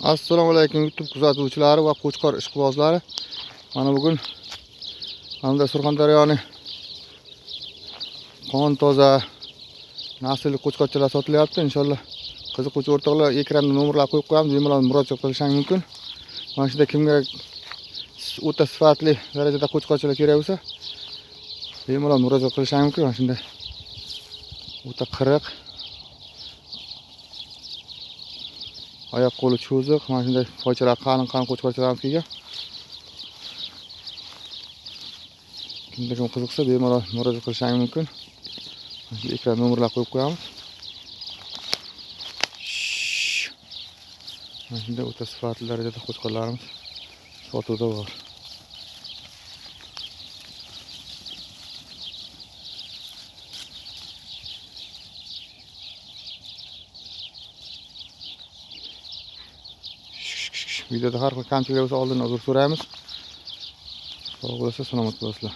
Assalomu alaykum YouTube kuzatuvchilari va qo'chqor ishqibozlari. Mana bugun hamda Surxondaryoni qon toza naslli qo'chqorchalar sotilyapti. Inshaalloh qiziquvchi o'rtoqlar ekranda nomerlar qo'yib qo'yamiz, bemalol murojaat qilishingiz mumkin. Mana shunda kimga o'ta sifatli darajada qo'chqorchalar kerak bo'lsa, bemalol murojaat qilishingiz mumkin. Mana shunda o'ta qiriq, oyoq qo'li cho'ziq, mana shunday poychalar qalin qalin qo'chqorchalarimiz kelgan. Kimda kim qiziqsa bemalol murojaat qilishingiz mumkin. Mana shu ekran nomerlar qo'yib qo'yamiz. Mana shunday o'ta sifatli darajada qo'chqorlarimiz sotuvda bor. Videoda har xil kamchiliklar bo'lsa oldindan uzr so'raymiz. Sog' bo'lasizlar, salomat bo'lasizlar.